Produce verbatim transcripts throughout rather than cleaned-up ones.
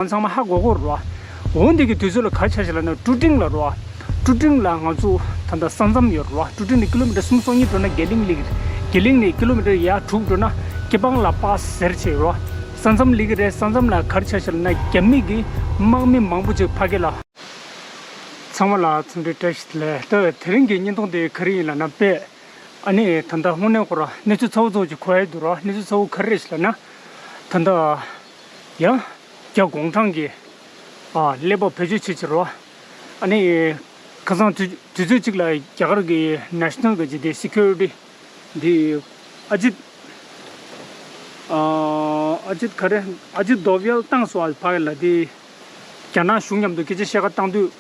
ང་ཚང་མ་ཧ་གོ་གོ་རེད་བ། འོ་འདི་གི་དུས་ཚོད་ལ་ག་རེ་ཆགས་ཤག་ལབ་ན། ཀྲུ་ཀྲིང་ལ་རེད་བ། ཀྲུ་ཀྲིང་ལ་ང་ཚོ་ད་ལྟ་ས་མཚམས་ཡོད་རེད་བ། ཀྲུ་ཀྲིང་ནས་ཀི་ལོ་མི་ཊར་སུམ་སོ་གཉིས་འགྲོ་ན་དགེ་ལིང་སླེབས་ཀྱི་རེད། དགེ་ལིང་ནས་ཀི་ལོ་མི་ཊར་ཡ་དྲུག་འགྲོ་ན་ཀེ་པང་ལ་པཱ་སི་ཟེར་བྱས་ཡོད་རེད་བ། ས་མཚམས་སླེབས་ཀྱི་རེད། ས་མཚམས་ལ་ག་རེ་ཆགས་ཤག་ལབ་ན། རྒྱ་མི་གི་དམག་མི་མང་པོ་ཅིག་ཕ་གི་ལ། ཚང་མ་ལ་འཚམས་འདྲི་བཀྲ་ཤིས་བདེ་ལེགས། ད་དེ་རིང་གི་བརྙན་ཐུང་དེ་ག་རེ་ཡིན་ལབ་ན། དཔེ་ཨ་ནི་ད་ལྟ་དངོས་གནས་ཁོ་རང་གནས་ཚུལ་ཚ་བོ་ཚ་བོ་ཅིག་གོ་ཡ་འདུག་ར། གནས་ཚུལ་ཚ་བོ་ག་རེ་རེད་ཟེར་ལབ་ན། ད་ལྟ་ཡང་རྒྱ་གུང་ཁྲན་གྱི་ཨ་ཀླད་པ་བེད་སྤྱོད་བྱེད་ཕྱིར་རོ། ཨ་ནི་ཁ་སང་དུས་དུས་ཚོད་གཅིག་ལ་རྒྱ་གར་གྱི་ནེ་ཤ་ནལ་གྱི་ཅིག་དེ་སི་ཁུ་རི་ཊི་འདི་ཨ་ཇིད། ཨ་ཨ་ཇིད་ག་རེ། ཨ་ཇིད་དོ་ཝལ་བཏང་སོང་བ། ཕ་གི་ལ་དེ་རྒྱ་ནག་གཞུང་མཉམ་དུ་སྐད་ཆ་བཤད་ག་བཏང་དུས།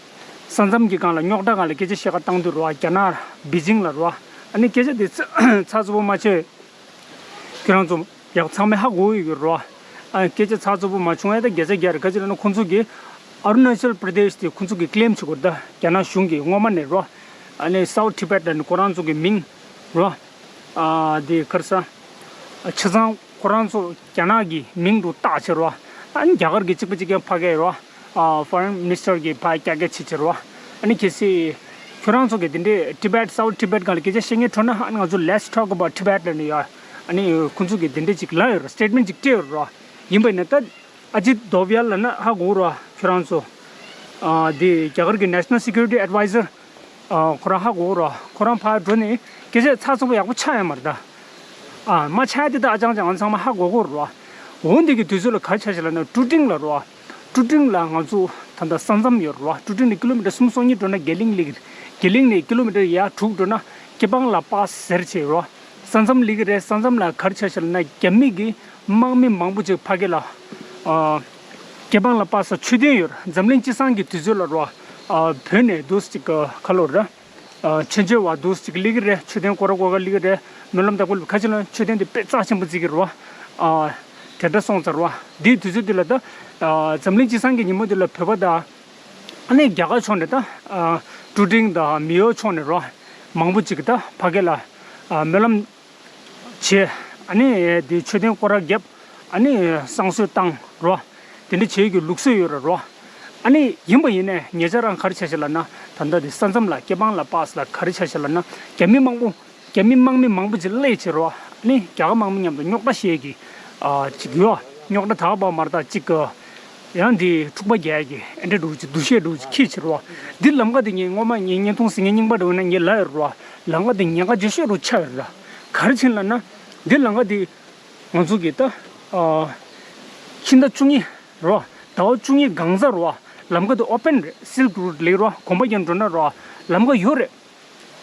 ས་མཚམས་ཀྱི་སྒང་ལ། རྙོག་དྲ་སྒང་ལ་སྐད་ཆ་བཤད་ག་བཏང་དུས་རེད་བ། རྒྱ་ནག་པེ་ཅིང་ལ་རེད་བ། ཨ་ནི་སྐད་ཆ་དེ་ཚ་ཚ་ཚ་པོ་མ་བྱས། ཁྱོད་རང་ཚོ་ཡག་ཚང་མས་ཧ་གོ་ཡོད་ཀྱི་རེད་བ། ཨ་སྐད་ཆ་ཚ་ཚ་པོ་མ་བྱུང་ཡ་ད་བརྒྱ་ཆ་བརྒྱ་རེད། ག་ཅི་ལབ་ན་ཁོང་ཚོ་གིས་ཨ་རུ་ན་ཅལ་པྲ་དེཤ་དེ་ཁོང་ཚོ་གིས་ཀི་ལེམ་བྱེད་དགོས་རེད། ད་རྒྱ་ནག་གཞུང་གིས་སྔོན་མ་ནས་རེད་བ། ཨ་ནི་སའུ་ཐི་བེད་ལབ་ནས་ཁོ་རང་ཚོ་གི་མིང་རེད་བ། ཨ་དེ་ག་རེ་ཟ། ཨ་ཆ་ཚང་ཁོ་རང་ཚོ་རྒྱ་ནག་གི་མིང་དུ་བཏགས་བྱས་རེད་བ། ཨ་ནི་རྒྱ་གར་གྱི་གཅིག་པ་གཅིག་རྐྱང་ཕ་གི་རེད་བ། ཨ་ཕོ་རེན་མི་ནི་སི་ཊར་གྱིས་ཕར་རྒྱག་རྒྱག་བྱེད་བྱེད་རེད་བ། ཨ་ནི་གལ་སྲིད་ཁྱོད་རང་ཚོ་གིས་དེ་འདྲའི་ཊི་བེད་སའུ་ཐི་བེད་སྒང་ལ་སྐད་ཆ་བཤད་མཁན་འཕྲོད་ན། ཨ་ནི་ང་ཚོ་Let's talk about Tibet ལབ་ནས་ཡ། ཨ་ནི་ཁོང་ཚོ་གིས་དེ་འདྲ་ཅིག་ལབ་ཡོད་རེད། སི་ཊེཊ་མེན་ཊི་ཅིག་སྤྲད་ཡོད་རེད་བ། ཡིན་པ་ཡིན་ན་ད་ཨ་ཇིད་དོ་ཝལ་ལབ་ན་ཧ་གོ་རེད་བ། ཁྱོད་རང་ཚོ་ཨ་དེ་རྒྱ་གར་གྱི་ནེ་ཤ་ནལ་སི་ཁུ་རི་ཊི་ཨེཌ་ཝའི་ཟར། ཨ་ཁོ་རང་ཧ་གོ་ར། ཁོ་རང་ཕར་འགྲོ་ནས་སྐད་ཆ་ཚ་ཚ་པོ་ཡག་པོ་ཆགས་ཡོད་མ་རེད་ད། ཨ་མ་ཆགས་དེ་ད་ཨ་ཅང་ཅང་ང་ཚང་མ་ཧ་གོ་གོ་ར། འོ་འདི་གི་དུས་ཚོད་ལ་ག་རེ་ཆགས་ཤག་ལབ་ན། ཀྲུ་ཀྲིང་ལ་ར། ཀྲུ་ཀྲིང་ལ་ང་ཚོ་ད་ལྟ་ས་མཚམས་ཡོད་ར། ཀྲུ་ཀྲིང་ནས་ཀི་ལོ་མི་ཊར་སུམ་སོ་གཉིས་འགྲོ་ན་དགེ་ལིང་སླེབས་ཀྱི་རེད། དགེ་ལིང་ནས་ཀི་ལོ་མི་ཊར་ཡ་དྲུག་འགྲོ་ན་ཀེ་པང་ལ་པཱ་སི་ཟེར་བྱས་ར། ས་མཚམས་སླེབས་ཀྱི་རེད། ས་མཚམས་ལ་ག་རེ་ཆགས་ཤག་ལབ་ན། རྒྱ་མི་གི་དམག་མི་མང་པོ་ཅིག་ཕ་གི་ལ་ཨ་ཀེ་པང་ལ་པཱ་སི་མཆོད་རྟེན་ཡོད་ར། འཛམ་གླིང་སྤྱི་བསང་གི་དུས་ཚོད་ལ་ར། ཨ་བོད་ནས་འདུག་སེ་ཅིག་ག་ལོ་ར། ཨ་མཆོད་མཇལ་བ་འདུག་སེ་ཅིག་སླེབས་ཀྱི་རེད། མཆོད་རྟེན་སྐོར་ར་སྐོར་ག་སླེབས་ཀྱི་རེད། སྨོན་ལམ་དང་པོ་ལ་ཁ་ཆེ་ལ་མཆོད་རྟེན་དེ་དཔེ་རྩ་ཆེན་པོ་བརྩི་གི་རེད་བ། ཨ་དེ་འདྲ་སོང་ཚར་བ། འདིའི་དུས་ཚོད་འདི་ལ་ད་ཨ་འཛམ་གླིང་སྤྱི་བསང་གི་ཉིན་མོ་འདི་ལ་བོད་པ་དང་། ཨ་ནི་རྒྱ་གར་ཕྱོགས་ནས་ད་ཨ་ཀྲུ་ཀྲིང་དང་མེ་ཡོ་ཕྱོགས་ནས་ར། མང་པོ་ཅིག་ད་ཕ་གི་ལ་ཨ་སྨོན་ལམ་བྱས། ཨ་ནི་དེ་མཆོད་རྟེན་སྐོར་ར་བརྒྱབ། ཨ་ནི་བསང་གསོལ་བཏང་རོ། དེ་འདྲ་བྱེད་རྒྱུ་ལུགས་སྲོལ་ཡོད་རེད་རོ། ཨ་ནི་ཡིན་པ་ཡིན་ནའི་ཉེ་ཆར་རང་ག་རེ་ཆགས་ཤག་ལབ་ན། ད་ལྟ་དེ་ས་མཚམས་ལ་ཀེ་པང་ལ་པཱ་སི་ལ་ག་རེ་ཆགས་ཤག་ལབ་ན། རྒྱ་མི་མང་པོ། རྒྱ་མི་དམག་མི་མང་པོ་ཅིག་སླེབས་བྱས་རོ། ཨ་ནི་རྒྱ་གར་དམག་མི་མཉམ་དུ་རྙོག་དྲ་བཤད་ཀྱི་ཨ་ཅིག་ཡོད། རྙོག་དྲ་དག་པ་མ་རེད་ད་ཅིག་གི། ཡང་འདི་འཁྲུག་པ་རྒྱག་གི་ཨེ་འདྲ་འདྲ་ཅིག་འདུ་ཤེས་འདྲ་ཅིག་འཁྱེར་བྱས་རོ། འདི་ལམ་ཁ་འདི་ངས་སྔོན་མ་ངས་བརྙན་ཐུང་ཟིན་ངས་རྙིང་པ་འདྲ་བོ་ན་ངས་ལབ་ཡོད་རོ། ལམ་ཁ་འདི་ཉེན་ཁ་ཆེ་ཤོས་རུ་ཆགས་ཡོད་ར། ག་རེ་བྱས་ལབ་ན། འདི་ལམ་ཁ་འདི་ང་ཚོ་གི་ད་ཨ་ཕྱི་ཟླ་བཅུ་གཉིས་རོ། ཟླ་བ་བཅུ་གཉིས་གང་ཟག་རོ། ལམ་ཁ་འདི་ཨོ་པན་རེད། སིལཀ་རུ་ཊི་ལབ་རོ། གོམ་པ་རྒྱག་འགྲོ་ན་རོ། ལམ་ཁ་ཡོད་རེད།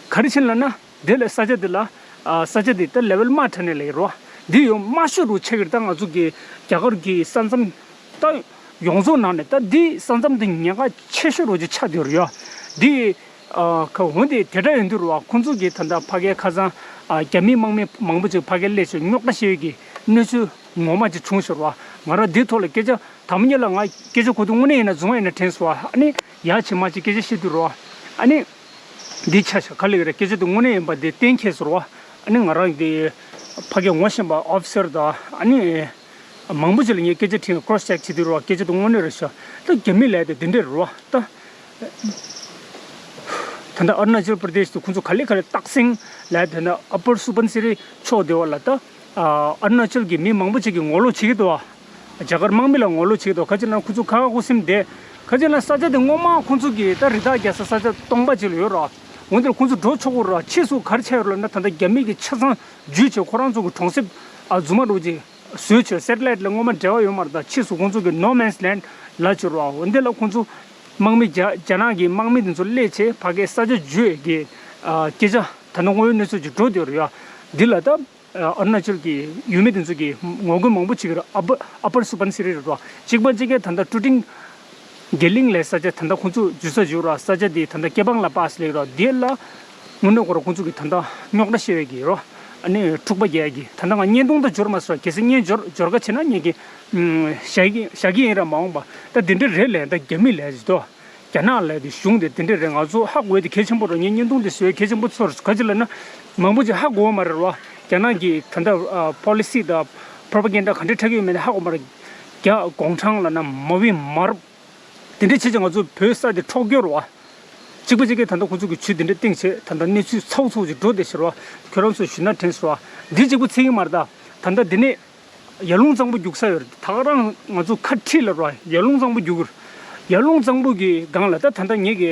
ག་རེ་བྱས་ལབ་ན། དེ་ལ་ས་ཆ་དེ་ལ་ཨ་ས་ཆ་དེ་ད་ལེ་ཝལ་དམའ་དྲགས་ནས་ལེགས་རོ། འདི་ཡང་དམའ་ཤོས་རུ་ཆགས་ཀྱི་རེད། ད་ང་ཚོ་གི་རྒྱ་གར་གྱི་ས་མཚམས་ད་ཡོངས་རྫོགས་ནང་ནས་ད་འདི་ས་མཚམས་དེ་ཉེན་ཁ་ཆེ་ཤོས་རུ་ཅིག་ཆགས་བསྡད་ཡོད་རེད་ཡ། འདི་ཨ་ཁ་འོན་ཏེ་དེ་འདྲ་ཡིན་དུས་རུ་བ་ཁོང་ཚོ་གིས་ད་ལྟ་ཕ་གིའི་ཁ་སང་ཨ་རྒྱ་མི་དམག་མི་མང་པོ་ཅིག་ཕ་གིར་སླེབས་བྱས་རྙོག་དྲ་བཤད་ཡོད་ཀྱི་གནས་ཚུལ་ངོ་མ་ཅིག་བྱུང་ཤོར་བ། ང་རང་འདི་ཐོག་ལ་སྐད་ཆ་དང་པོ་ཉིད་ལ་ང་སྐད་ཆ་གོ་དུས་དངོས་གནས་ཡིན་ན་རྫུན་མ་ཡིན་ན་དྲན་སོང་བ། ཨ་ནི་ཡག་ཆེ་མ་ཆེ་སྐད་ཆ་བཤད་དུས་རུ་བ་ཨ་ནི། འདི་ཆ་ཤ་ག་ལེགས་རེད། སྐད་ཆ་དེ་དངོས་གནས་ཡིན་པ་འདི་གཏན་འཁེལ་ཟེར་བ། ཨ་ནི་ང་རང་འདི་ཕ་གི་ངོ་ཤེས་པ་ཨོ་ཕི་སར་དང་ཨ་ནི་མང་པོ་ཅིག་ལ་ངས་སྐད་ཆ་དྲིས་ཀོ་རོ་སི་ཅེག་བྱེད་དུས་རོ། སྐད་ཆ་དེ་དངོས་གནས་རེད་ཤག་ད་རྒྱ་མི་ལབ་དེ་འདི་འདྲས་རེད་བ། ད་ད་ལྟ་ཨ་རུ་ན་ཅལ་པྲ་དེཤ་དུ་ཁོང་ཚོ་ག་ལེ་ག་ལེ་སྟག་སེང་ལབ་དེ་ན་ཨ་པར་སུ་བན་སི་རི་ཕྱོགས་དེ་བ་ལ་ད། ཨ་རུ་ན་ཅལ་གྱི་མི་མང་པོ་ཅིག་གིས་ངོ་ལོག་བྱེད་ཀྱི་འདུག་བ། རྒྱ་གར་དམག་མི་ལ་ངོ་ལོག་བྱེད་ཀྱི་འདུག་ག་ཅི་ལབ་ན་ཁོ་ཚོ་ཁ་ཁ་ཁུ་སིམ་བསྡད། ག་ཅི་ལབ་ན་ས་ཆ་དེ་སྔོན་མ་ཁོ་ཚོ་གིས་ད་རི་དྭགས་རྒྱག་ས་ས་ཆ་སྟོང་པ་ཅིག་ལ་ཡོད་ར། འོན་ཏེ་ཁོ་ཚོ་འགྲོ་ཆོག་གི་ར། ཕྱིས་སུ་ག་རེ་ཆགས་ཡོད་ལབ་ན་ད་ལྟ་རྒྱ་མི་གིས་ཆ་ཚང་འཇུས་བྱས་ཁོ་རང་ཚོ་གི་གྲོང་གསེབ་ཨ་རྫུན་མ་འདྲ་བོ་ཅིག་བཟོས་བྱས། སེ་ཊི་ལའེ་ཊི་ལ་སྔོན་མ་འབྲེལ་བ་ཡོད་མ་རེད། ད་ཕྱིས་སུ་ཁོ་ཚོ་གིས་ནོ་མེན་སི་ལེན་ཌི་ལབ་བྱས་ར། འོན་ཏེ་ལ་ཁོ་ཚོ་དམག་མི་རྒྱ་རྒྱ་ནག་གི་དམག་མི་དེ་ཚོ་སླེབས་བྱས་ཕ་གིའི་ས་ཆ་འཇུས་ཀྱི་ཨ་སྐད་ཆ་ད་ལྟ་དངོས་ཡོད་གནས་ཚུལ་ཅིག་འགྲོ་བསྡད་ཡོད་རེད་ཡ། འདི་ལ་ད། ཨ་རུ་ན་ཅལ་གྱི་ཡུལ་མི་དེ་ཚོ་གིས་ངོ་རྒོལ་མང་པོ་བྱེད་ཀྱི་རེད། ཨ་པ་ཨ་པར་སུ་བན་སི་རི་རེད་རོ། གཅིག་པ་གཅིག་གིས་ད་ལྟ་ཀྲུ་ཀྲིང་དགེ་ལིང་ལབ་ས་ཆ་ད་ལྟ་ཁོང་ཚོ་འཇུ་ས་འཇུ་རོ། ས་ཆ་དེ་ད་ལྟ་ཀེ་པང་ལ་པཱ་སི་ལབ་རོ། དེ་ལ་དངོས་གནས་ཁོ་རང་ཁོང་ཚོ་གིས་ད་ལྟ་རྙོག་དྲ་བཤད་ཡོད་ཀྱི་རོ། ཨ་ནི་འཁྲུག་པ་རྒྱག་ཡ་གི། ད་ལྟ་ང་བརྙན་ཐུང་ད་འབྱོར་མ་སོང་། གལ་སྲིད་བརྙན་འབྱོར་འབྱོར་ག་བྱེད་ན་ངས་ཀྱི་བཞག་གི་བཞག་གི་ཡིན་ར། མ་འོངས་པ་ད་དེ་འདྲ་རེད་ལབ། ད་རྒྱ་མི་ལབ་ཅིག་ཏོ། རྒྱ་ནག་ལབ་དེ་གཞུང་དེ་དེ་འདྲས་རེད། ང་ཚོ་ཧ་གོ་ཡ་དེ་གལ་ཆེན་པོ་རེད། ངས་བརྙན་ཐུང་དེ་བཟོས་གལ་ཆེན་པོ་ཚོར། ག་ཅི་ལབ་ན་མང་པོ་ཅིག་ཧ་གོ་བ་མ་རེད་རོ། རྒྱ་ནག་གི་ད་ལྟ་ཨ་པོ་ལི་སི་དང་པྲོ་པ་གན་ཌ་ག་འདྲས་འཁྲབ་ཀྱི་ཡོད་མེད་དེ་ཧ་གོ་མ་རེད། རྒྱ་གུང་ཁྲན་ལབ་ན་མ་བི་མ་རབས། དེ་འདྲ་བྱས་ཀྱང་ང་ཚོ་བོད་ས་དེ་འཕྲོག་རྒྱུ་རེད་བ། གཅིག་པ་གཅིག་གིས་ད་ལྟ་ཁོང་ཚོ་གི་ཇུས་དེ་འདྲ་བཏིང་བྱས་ད་ལྟ་གནས་ཚུལ་ཚ་བོ་ཚ་བོ་ཅིག་འགྲོ་བསྡད་ཤག་རེད་བ། ཁྱོད་རང་ཚོས་ཞུས་ན་དྲན་སོང་བ། འདི་གཅིག་པུ་ཚིག་གི་མ་རེད་ད། ད་ལྟ་འདི་ནས་ཡར་ཀླུང་གཙང་པོ་རྒྱུག་ས་ཡོད་རེད། ད་ག་རང་ང་ཚོ་ཁ་ཁྲིད་ལ་རེད་བ། ཡར་ཀླུང་གཙང་པོ་རྒྱུག་གི་རེད། ཡར་ཀླུང་གཙང་པོ་གི་སྒང་ལ་ད་ད་ལྟ་ངེད་ཀྱི་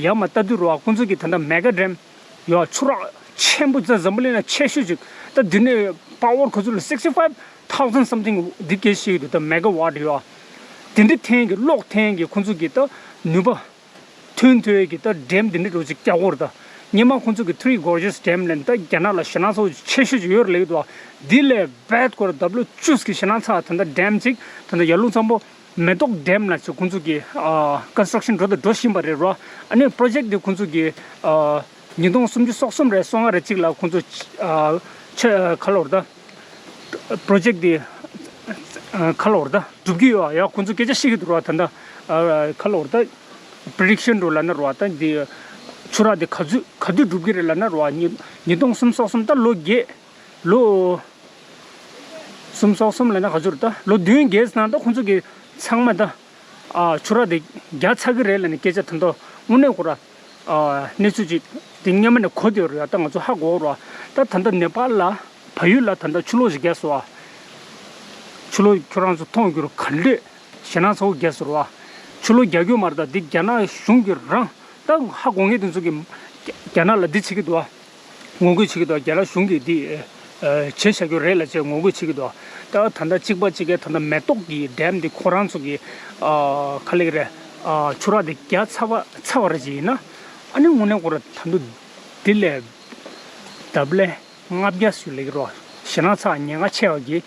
ཡར་མར་ལྟ་དུས་རེད་བ། ཁོང་ཚོ་གི་ད་ལྟ་མེ་ག་ཌེམ་ཡོད། ཆུ་རགས་ཆེན་པོ་ད་འཛམ་བུ་གླིང་ན་ཆེ་ཤོས་ཅིག་ད་འདི་ནས་པ་ཝར་ག་ཚོད་ལ་sixty five thousand something འདི་སྐད་བཤད་ཀྱི་འདུག་ད་མེ་ག་ཝཊ་ཡོད། དེ་འདྲ་འཐེན་གྱི་གློག་འཐེན་གྱི་ཁོང་ཚོ་གི་ད་ནུས་པ་ཐོན་ཐོན་གྱི་ད་ཌེམ་དེ་འདྲ་འདྲ་བོ་ཅིག་རྒྱག་གི་ཡོད་རེད་ད། སྔོན་མ་ཁོང་ཚོ་གི་Three Gorges Dam ལབ་ནས་ད་རྒྱ་ནག་ལ་ཞེད་སྣང་ཚ་བོ་ཆེ་ཤོས་ཅིག་ཡོད་རེད་ལབ་ཀྱི་འདུག་འདི་ལས་རྦད་སྐོར་ཌབ་ལུ་བཅུ་གི་ཞེད་སྣང་ཚ་ད་ད་ཌེམ་ཅིག་ད་ད་ཡར་ཀླུང་གཙང་པོ་མེ་ཏོག་ཌེམ་ལབ་ཅིག་ཁོང་ཚོ་གི་ཨ་ཀོན་སི་ཊྲག་ཤན་འགྲོ་དང་འགྲོ་བཞིན་པ་རེད་རོ། ཨ་ནི་པྲོ་ཇེཀ་དེ་ཁོང་ཚོ་གི་ཨ་ཉིས་སྟོང་སུམ་ཅུ་སོ་གསུམ་རེད་སོ་ལྔ་རེད་ཅིག་ལ་ཁོང་ཚོ་ཨ་ཆ་ག་ལབ་དགོས་རེད་ད། པྲོ་ཇེཀ་དེ་ཨ་ག་ལབ་དགོས་རེད་ད། འགྲུབ་ཀྱི་ཡོད་ཡ། ཁོང་ཚོ་སྐད་ཆ་བཤད་ཀྱི་འདུག་རོ། ད་ལྟ་ཨ་ག་ལབ་དགོས་རེད་ད། པྲེ་ཌིག་ཤན་འདྲ་བོ་ལབ་ན་རོ། ད་འདི་ཆུ་རགས་དེ་ག་ཚོད་ག་དུས་འགྲུབ་ཀྱི་རེད་ལབ་ན་རོ། ཉིས་ཉིས་སྟོང་སུམ་ཅུ་སོ་གསུམ་ད་ལོ་བརྒྱད། ལོ་གསུམ་སོགས་གསུམ་ལབ་ན་ག་ཚོད་རེད་ད། ལོ་བདུན་བརྒྱད་ནང་ད་ཁོང་ཚོ་གི་ཚང་མ་ད་ཨ་ཆུ་རགས་དེ་རྒྱག་ཚར་གི་རེད་ལབ་ནས་སྐད་ཆ་ད་ལྟ་དངོས་གནས་ཁོ་ར་ཨ་གནས་ཚུལ་ཅིག་དེ་སྔོན་མ་ནས་གོ་བསྡད་ཡོད་རེད་ཡ། ད་ང་ཚོ་ཧ་གོ་རོ། ད་ད་ལྟ་ནེ་པཱལ་ལ་བལ་ཡུལ་ལ་ད་ལྟ་ཆུ་ལོག་ཞིག་རྒྱག་སོང་བ། ཆུ་ལོག་ཁྱོད་རང་ཚོ་མཐོང་རྒྱུར་ག་འདྲས་ཞེད་སྣང་ཚ་བོ་རྒྱག་སོང་རོ། ཆུ་ལོག་རྒྱག་རྒྱུ་མ་རེད་ད། འདི་རྒྱ་ནག་གཞུང་གི་རང་ད་ཧ་གོ་མཁན་དེ་ཚོ་གི་རྒྱ་ནག་ལ་འདི་བྱེད་ཀྱི་འདུག་བ། ངོ་རྒོལ་བྱེད་ཀྱི་འདུག་རྒྱ་ནག་གཞུང་གིས་འདི་ཨ་བྱས་བཞག་རྒྱུ་རེད་ལབ་བྱས་ངོ་རྒོལ་བྱེད་ཀྱི་འདུག་ད་ད་ལྟ་གཅིག་པ་གཅིག་གིས་ད་ལྟ་མེ་ཏོག་གི་ཌེམ་འདི་ཁོ་རང་ཚོ་གི་ཨ་ག་ལབ་ཀྱི་རེད། ཨ་ཆུ་རགས་འདི་རྒྱག་ཚར་བ་ཚར་བ་རེད་ཅེས་ཡིན་ན། ཨ་ནི་དངོས་གནས་ཁོ་ར་ད་དུང་འདི་ལས་ལྡབ་ལས་ལྔ་བརྒྱ་ཞིག་ལབ་ཀྱི་རོ། ཞེད་སྣང་ཚ་ཉེན་ཁ་ཆེ་བ་གི་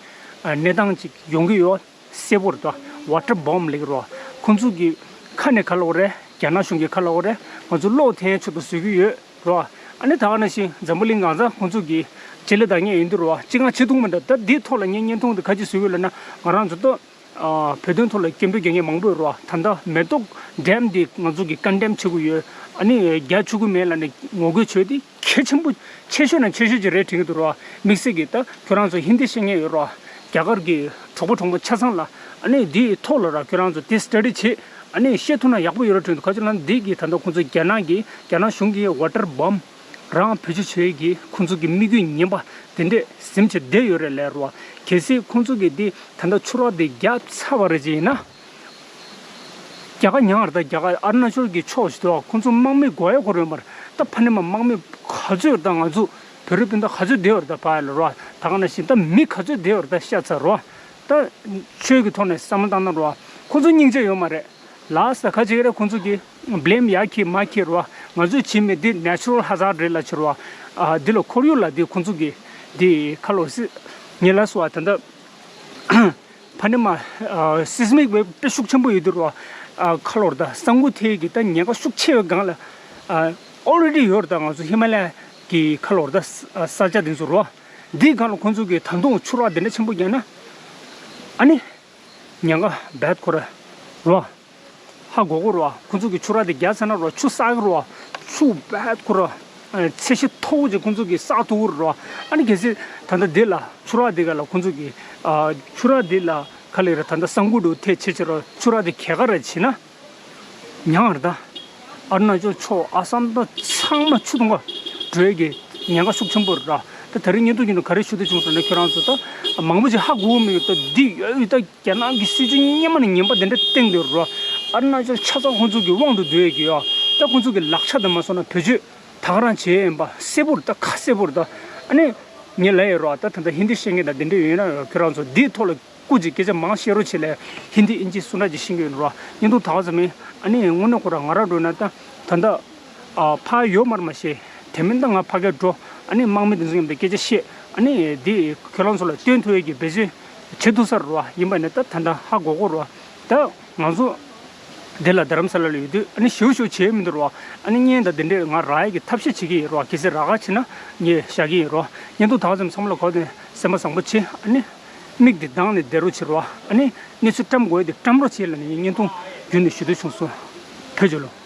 ཨ་གནས་སྟངས་ཅིག་ཡོང་གི་ཡོད། གསལ་པོ་རེད་དོ། ཝ་ཊར་བོམ་ལབ་ཀྱི་རོ། ཁོང་ཚོ་གི་ཁ་ནས་ག་ལབ་དགོས་རེད། རྒྱ་ནག་གཞུང་གི་ག་ལབ་དགོས་རེད། ང་ཚོ་གློག་འཐེན་ཆོག་ཏུ་བཟོ་གི་ཡོད་རོ། ཨ་ནི་ད་ག་ནང་བཞིན་འཛམ་བུ་གླིང་གང་ས་ཁོང་ཚོ་གི་ཆེད་ལས་འདང་ངེས་ཡིན་དུས་རོ། ཅི་གང་བྱེད་ཐུབ་མི་འདུག་ད་འདིའི་ཐོག་ལ་ངས་བརྙན་ཐུང་འདི་ག་ཅི་བཟོ་གི་ཡོད་ལབ་ན། ང་རང་ཚོ་ད་ཨ་བོད་དོན་ཐོག་ལ་སྐད་འབོད་རྒྱག་མཁན་མང་པོ་ཡོད་རོ། ད་ལྟ་མེ་ཏོག་ཌེམ་འདི་ང་ཚོ་གི་ཀོན་ཌེམ་བྱེད་དགོས་ཡོད། ཨ་ནི་རྒྱག་ཆོག་གི་མེད་ལབ་ནས་ངོ་རྒོལ་བྱས་ཏེ། གལ་ཆེན་པོ་ཆེ་ཤོས་ནང་ཆེ་ཤོས་ཅིག་རེད་དྲན་གྱི་འདུག་རོ། དམིགས་བསལ་གྱིས་ད་ཁྱོད་རང་ཚོ་ཧིན་དི་ཤེས་མཁན་ཡོད་རོ། རྒྱ་གར་གྱི་གྲོགས་པོ་གྲོགས་མོ་ཆ་ཚང་ལ་ཨ་ནི་འདིའི་ཐོག་ལ་ར་ཁྱོད་རང་ཚོ་དེ་སི་ཊ་ཌི་བྱེད། ཨ་ནི་ཤེས་ཐུབ་ན་ཡག་པོ་ཡོད་རེད་དྲན་འདུག་ག་ཅི་ལབ་ན་འདི་གི་ད་ལྟ་ཁོང་ཚོ་རྒྱ་ནག་གི་རྒྱ་ནག་གཞུང་གི་ཝ་ཊར་བོམ་རང་བེད་སྤྱོད་བྱེད་ཀྱི་ཁོང་ཚོ་གི་དམིགས་ཡུལ་ངན་པ་དེ་འདྲས་ཟིན་བྱས་བསྡད་ཡོད་རེད་ལབ་རོ། གལ་སྲིད་ཁོང་ཚོ་གི་འདི་ད་ལྟ་ཆུ་རགས་འདི་རྒྱག་ཚར་བ་རེད་ཅེས་ཡིན་ན། རྒྱ་གར་མྱངས་ར་ད་རྒྱ་གར་ཨ་རུ་ན་ཅལ་གྱི་ཕྱོགས་ཞིག་ཏུ་ཁོང་ཚོ་དམག་མི་དགོས་ཡ་ཁོ་རེད་མར། ད་ཕ་ནི་མ་དམག་མི་ག་ཚོད་ཡོད་ར་ད། ང་ཚོ་བོད་རིགས་སྤུན་ཟླ་ག་ཚོད་བསྡད་ཡོད་ར་ད་ཕ་ཡ་ལ་རོ། ད་ག་ནང་བཞིན་ད་མི་ག་ཚོད་བསྡད་ཡོད་ར་ད་ཤ་ཚ་རོ། ད་ཆོས་ཀྱི་ཐོག་ནས་བསམ་བློ་བཏང་ན་རོ། ཁོང་ཚོ་སྙིང་རྗེ་ཡོད་མ་རེད། ལགས་སོ་ག་ཅི་རེད། ཁོང་ཚོ་གི་བྷི་ལེམ་ཡ་ཁྱེར་མ་ཁྱེར་རོ། ང་ཚོས་བྱེད་མེད་འདི་ནེ་ཅུ་རལ་ཧ་ཛར་རེད་ལབ་ཕྱིར་རོ། ཨ་འདི་ལ་ཁོར་ཡུག་ལ་འདི་ཁོང་ཚོ་གི་འདི་ཁ་ལོ་སི་ཉེ་ལ་སོ་ཨ་ད་ད། ཕ་ནི་མ་སིས་མིག་ཝེབ་དཔེ་ཤུགས་ཆེན་པོ་ཡོད་དུས་རོ། ཁ་ལོར་ད་ས་འགུལ་ཐེབས་ཀྱི་ད་ཉེན་ཁ་ཤུགས་ཆེ་བའི་སྒང་ལ་ཨོ་རེ་ཌི་ཡོད་རེད། ད་ང་ཚོ་ཧི་མ་ལ་ཡ་གི་ཁ་ལོར་ད་ས་ཆ་དེ་ཚོ་རོ། འདིའི་སྒང་ལ་ཁོང་ཚོ་གི་ད་དུང་ཆུ་རགས་དེ་འདྲ་ཆེན་པོ་བརྒྱབ་ན་ཨ་ནི་ཉེན་ཁ་རྦད་ཁོ་ར་རོ། ཧ་གོ་གོ་རོ། ཁོང་ཚོ་གི་ཆུ་རགས་དེ་རྒྱག་ཚར་ན་རོ་ཆུ་བསགས་གི་རོ། ཆུ་རྦད་ཁོ་ར་ཚད་གཞི་མཐོ་བོ་ཅིག་ཁོང་ཚོ་གི་བསགས་ཐུབ་ཀྱི་རོ། ཨ་ནི་གལ་སྲིད་ད་ལྟ་འདི་ལ་ཆུ་རགས་འདི་ག་ལ་ཁོང་ཚོ་གི་ཨ་ཆུ་རགས་འདི་ལ་ག་ལེར་ད་ལྟ་ས་འགུལ་འགྲོ་ཐེ་ཆེ་ཆེ་རོ། ཆུ་རགས་འདི་གས་ག་ར་བྱེད་ན་ཉང་ར་ད་ཨ་རུ་ན་ཅལ་ཕྱོགས་ཨ་སམ་ད་ཚང་མ་ཆུ་དུང་ག་འགྲོ་ཡས་ཀྱི་ཉེན་ཁ་ཤུགས་ཆེན་པོ་རེད་ར། ད་ད་རིང་བརྙན་ཐུང་གི་ནང་ག་རེ་ཞུ་འདོད་བྱུང་ཟེར་ན་ཁྱོད་རང་ཚོ་ད་མང་པོ་ཅིག་ཧ་གོ་གི་མི་འདུག་ད་འདི་ཡོད་ཡོད་ད་རྒྱ་ནག་གི་སྲིད་ཇུས་ངན་པ་ནས་ངན་པ་དེ་འདྲ་བཏིང་འདུག་ར། ཨ་རུ་ན་ཅལ་ཆ་ཚང་ཁོང་ཚོ་གི་དབང་དུ་སྡུད་ཡས་ཀྱི་ཡོད། ད་ཁོང་ཚོ་གི་ལག་ཆ་དང་མ་སོང་ན་བེད་སྤྱོད་ད་ག་རང་བྱེད་ཡིན་པ་གསལ་པོ་རེད། ད་ཁ་གསལ་པོ་རེད། ད་ཨ་ནི་ངས་ལབ་ཡོད་ར། ད་ད་ལྟ་ཧིན་དི་ཤེས་མཁན་དང་དེ་འདྲ་ཡོད་ན་ཁྱོད་རང་ཚོ་འདིའི་ཐོག་ལ་སྐུ་མཁྱེན་སྐད་ཆ་མང་བཤད་རོགས་བྱེད་ལས། ཧིན་དི་ཨིན་ཇི་སུ་འདྲ་ཅིག་ཤེས་ཀྱི་ཡོད་ར། བརྙན་ཐུང་ད་ག་ཙམ་ཡིན། ཨ་ནི་དངོས་གནས་ཁོ་རང་ང་རང་འགྲོ་ན་ད་ད་ལྟ་ཨ་ཕ་ཡོད་མར་མ་ཤེས། དེ་མིན་ད་ང་ཕ་གིར་འགྲོ། ཨ་ནི་དམག་མི་དེ་ཚོ་མཉམ་དུ་སྐད་ཆ་བཤད། ཨ་ནི་འདི་ཁྱོད་རང་ཚོ་ལ་སྟོན་ཐུབ་ཡས་ཀྱི་འབད་བརྩོན་བྱེད་ཐུབ་ས་རེད་བ། ཡིན་པ་ནི་ད་ད་ལྟ་ཧ་གོ་གོ་རེད་བ། ད་ང་ཚོ་འདི་ལ་རྡ་རམ་ས་ལ་ལ་ཡོད་དུས་ཨ་ནི་ཞེ་པོ་ཞེ་པོ་བྱེད་ཡས་མི་འདུག་རེད་བ། ཨ་ནི་བརྙན་ད་འདི་འདྲས་ང་རག་ཡས་ཀྱི་ཐབས་ཤེས་བྱེད་ཀྱི་ཡིན་རེད་བ། གལ་སྲིད་རག་ག་བྱེད་ན་ངས་བཞག་གི་ཡིན་རེད་བ། བརྙན་ཐུང་ད་ག་ཙམ་ཚང་མ་ལ་གོ་དེ་སེམས་པ་བཟང་པོ་བྱེད། ཨ་ནི་མིག་འདི་གདངས་ནས་བསྡད་རོགས་བྱེད་རེད་བ། ཨ་ནི་གནས་ཚུལ་བཀྲམ་དགོས་ཡས་དེ་བཀྲམ་རོགས་བྱེད་ལབ་ནས་ངས་བརྙན་ཐུང་བརྒྱུད་ནས་ཞུ་འདོད་བྱུང་སོང་། བོད་ཇོ་ལོ།